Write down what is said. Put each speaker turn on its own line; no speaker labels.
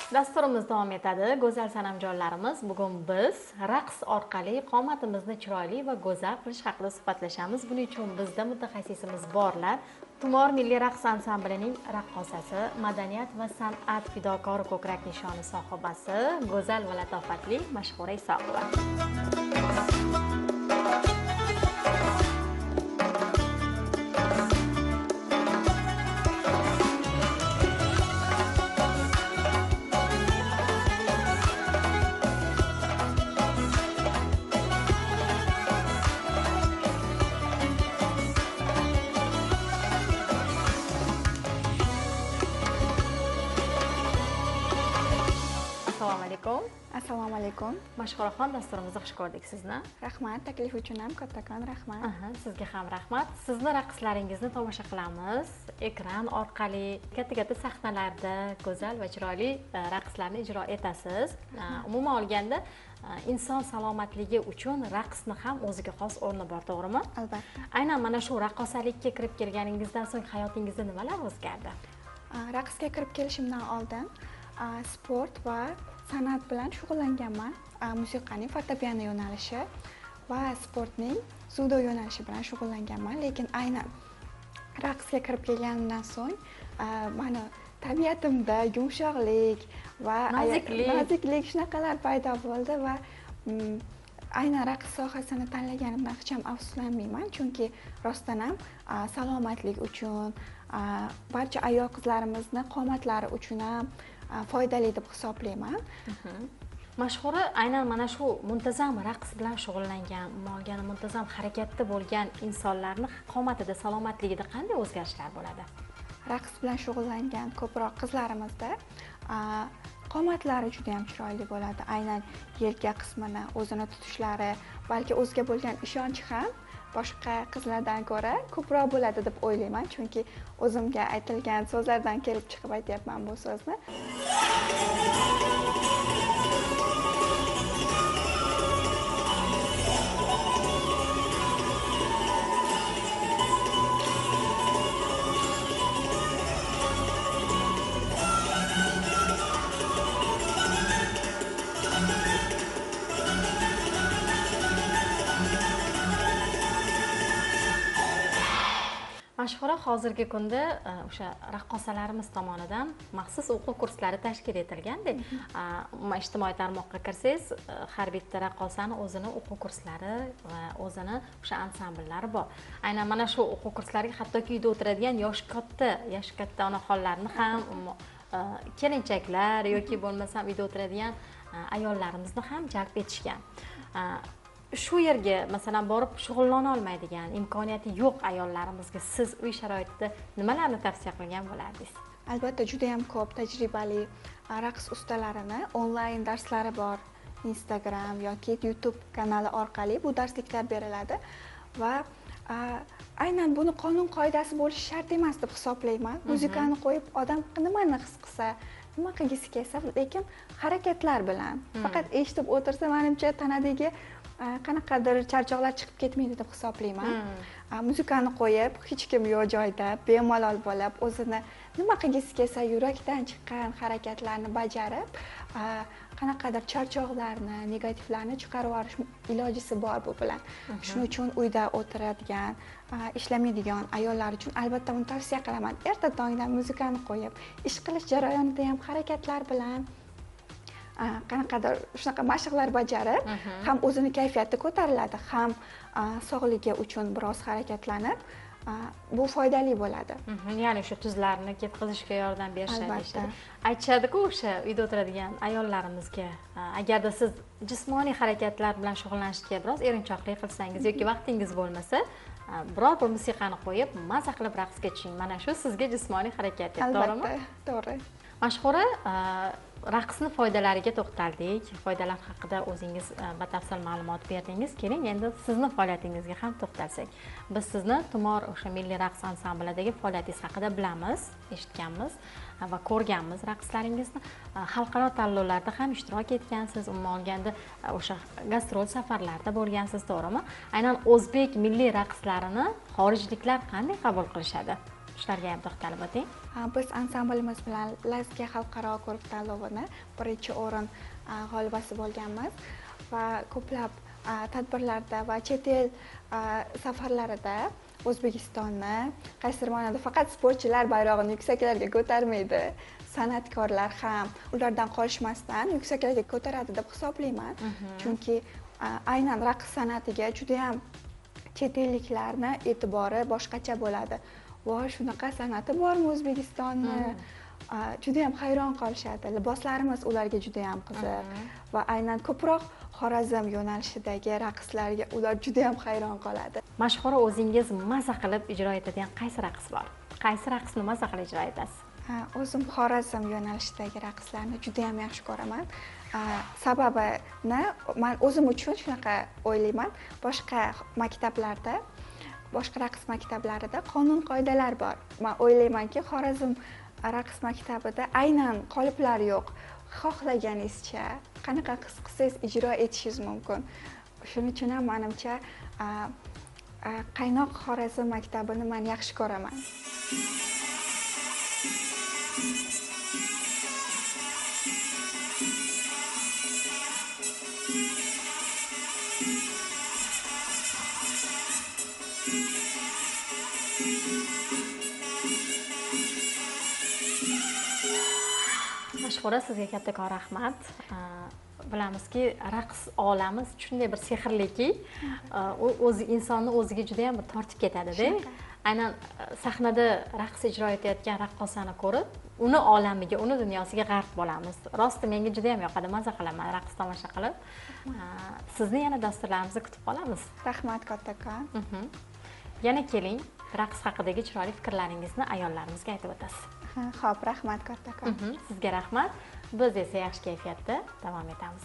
Dasturimiz davom etadi. Go'zal sanamjonlarimiz, bugun biz raqs orqali qomatimizni chiroyli va go'zal qilish haqida suhbatlashamiz. Buning uchun bizda mutaxassisimiz borlar. Tumor milliy raqs ansamblining raqqosasi, madaniyat va san'at fidokori ko'krak nishoni sohibasi, go'zal va latofatli Mashhura Isoqova.
Assalomu alaykum.
Mashhuraxon, dasturimizda xush ko'rdik sizni.
Rahmat, taklif uchun ham kattakon rahmat.
Sizga ham rahmat. Sizni raqslaringizni tomosha qilamiz. Ekran orqali katta-katta sahnalarda go'zal va chiroyli raqslarni ijro etasiz. Umuman olganda inson salomatligi uchun raqsni ham o'ziga xos o'rni bor, to'g'rimi?
Albatta.
Aynan mana shu raqqosalikka kirib kelganingizdan so'ng hayotingizda nimalar o'zgardi?
Raqsga kirib kelishimdan oldin sport va san'at bilan shug'ullanganman. Musiqaning fortepiano yo'nalishi va sportning dzyudo yo'nalishi bilan shug'ullanganman. Lekin aynan raqsga kirib kelganimdan so'ng mani tabiatimda yumshoqlik va naziklik shunaqalar paydo bo'ldi va aynan raqs sohasini tanlaganimdan hech ham afsuslanmayman, chunki rostdan ham salomatlik uchun, barcha ayol qizlarimizni qomatlari uchun ham foydali deb hisoblayman.
Mashhura, aynan mana shu muntazam raqs bilan shug'ullangan, umuman muntazam harakatda bo'lgan insonlarning qomatida, salomatligida qanday o'zgarishlar bo'ladi?
Raqs bilan shug'ullangan ko'proq qizlarimizda qomatlari juda ham chiroyli bo'ladi. Aynan yelka qismini, o'zini tutishlari, balki o'ziga bo'lgan ishonchi ham boshqa qizlardan ko'ra ko'proq bo'ladi deb o'ylayman, chunki o'zimga aytilgan so'zlardan kelib chiqib aytyapman bu so'zni.
Mashhura, hozirgi kunda o'sha raqqosalarimiz tomonidan maxsus o'quv kurslari tashkil etilgandek. Ijtimoiy tarmoqqa kirsangiz, har bitta raqqosani o'zini o'quv kurslari va o'zini o'sha ansambllari bor. Aynan mana shu o'quv kurslariga hattoki uyda o'tiradigan yoshi katta onaxonlarni ham, kelinchaklar yoki bo'lmasam uyda o'tiradigan ayollarimizni ham jalb etishgan. Shu yerga masalan borib shug'ullana olmaydigan, imkoniyati yo'q ayollarimizga siz uy sharoitida nimalarni tavsiya qilgan bo'lardingiz?
Albatta, juda ham ko'p tajribali raqs ustalarini onlayn darslari bor. Instagram yoki YouTube kanali orqali bu darsliklar beriladi va aynan buni qonun qoidasi bo'lishi shart emas deb hisoblayman. Muzikani qo'yib odam nimani his qilsa, nima qilgisi kelsa, lekin harakatlar bilan faqat eshitib o'tirsa, menimcha tanadagi qanaqadir charchoqlar chiqib ketmaydi deb hisoblayman. Muzikani qo'yib, hech kim yo'q joyda bemalol bo'lib, o'zini nima qilgisi kelsa, yurakdan chiqqan harakatlarni bajarib, qanaqadir charchoqlarni, negativlarni chiqarib yuborish ilojisi bor bu bilan. Shuning uchun uyda o'tiradigan, ishlamaydigan ayollar uchun albatta buni tavsiya qilaman. Erta tongdan muzikani qo'yib, ish qilish jarayonida ham harakatlar bilan qanaqadir shunaqa mashqlar bajarib, ham o'zini kayfiyati ko'tariladi, ham sog'ligi uchun biroz harakatlanib, bu foydali bo'ladi.
Ya'ni o'sha tuzlarni ketkazishga yordam berishadi. Aytishadi-ku o'sha uyda o'tiradigan ayollarimizga, agarda siz jismoniy harakatlar bilan shug'ullanishga biroz erinchoqlik qilsangiz yoki vaqtingiz bo'lmasa, biror bir musiqani qo'yib, maza qilib raqsga tushing. Mana shu sizga jismoniy harakat deb, to'g'rimi?
Albatta, to'g'ri.
Mashhura, raqsni foydalariga to'xtaldik. Foydalar haqida o'zingiz batafsil ma'lumot berdingiz. Keling, endi sizni faoliyatingizga ham to'xtalsak. Biz sizni Tumor o'sha milliy raqs ansamblidagi faoliyatingiz haqida bilamiz, eshitganmiz va ko'rganmiz raqslaringizni. Xalqaro tanlovlarda ham ishtirok etgansiz, umuman olganda o'sha gastrol safarlarda bo'lgansiz, to'g'rimi? Aynan o'zbek milliy raqslarini xorijliklar qanday qabul qilishadi? Shularga ham to'xtalib o'ting.
Biz ansamblimiz bilan Lazgi xalqaro ko'rik tanlovini birinchi o'rin g'olibasi bo'lganmiz va ko'plab tadbirlarda va chet el safarlarida O'zbekistonni qaysidir ma'noda faqat sportchilar bayrog'ini yuksaklarga ko'tarmaydi, san'atkorlar ham ulardan qolishmasdan yuksaklarga ko'taradi deb hisoblayman. Chunki aynan raqs san'atiga juda ham chet elliklarni e'tibori boshqacha bo'ladi. Voy, shunaqa san'ati bormi O'zbekistonni? Juda ham hayron qolishadi. Liboslarimiz ularga juda ham qiziq va aynan ko'proq Xorazm yo'nalishidagi raqslarga ular juda ham hayron qoladi.
Mashhura, o'zingiz maza qilib ijro etadigan qaysi raqs bor? Qaysi raqsni maza qilib ijro etasiz?
O'zim Xorazm yo'nalishidagi raqslarni juda ham yaxshi ko'raman. Sababini men o'zim uchun shunaqa o'ylayman. Boshqa maktablarda, boshqa raqs maktablarida qonun qoidalar bor. Men o'ylaymanki, Xorazm raqs maktabida aynan qoliplar yo'q. Xohlaganingizcha, qanaqa his qilsangiz ijro etishingiz mumkin. Shuning uchun ham menimcha qaynoq Xorazm maktabini men yaxshi ko'raman.
Mashhura, sizga kattakon rahmat. Bilamizki, raqs olami shunday bir sehrliki, u o'zi insonni o'ziga juda ham bir tortib ketadi-da. Aynan sahnada raqs ijro etayotgan raqqosani ko'rib, uni olamiga, uni dunyosiga g'arq bo'lamiz. Rosti menga juda ham yoqadi, maza qilaman raqs tomosha qilib. Sizni yana dasturlarimizda kutib qolamiz.
Rahmat kattakon.
Yana keling, raqs haqidagi chiroyli fikrlaringizni ayollarimizga aytib o'tasiz.
Xo'p, rahmat kattakon.
Sizga rahmat. Biz esa yaxshi kayfiyatda davom etamiz.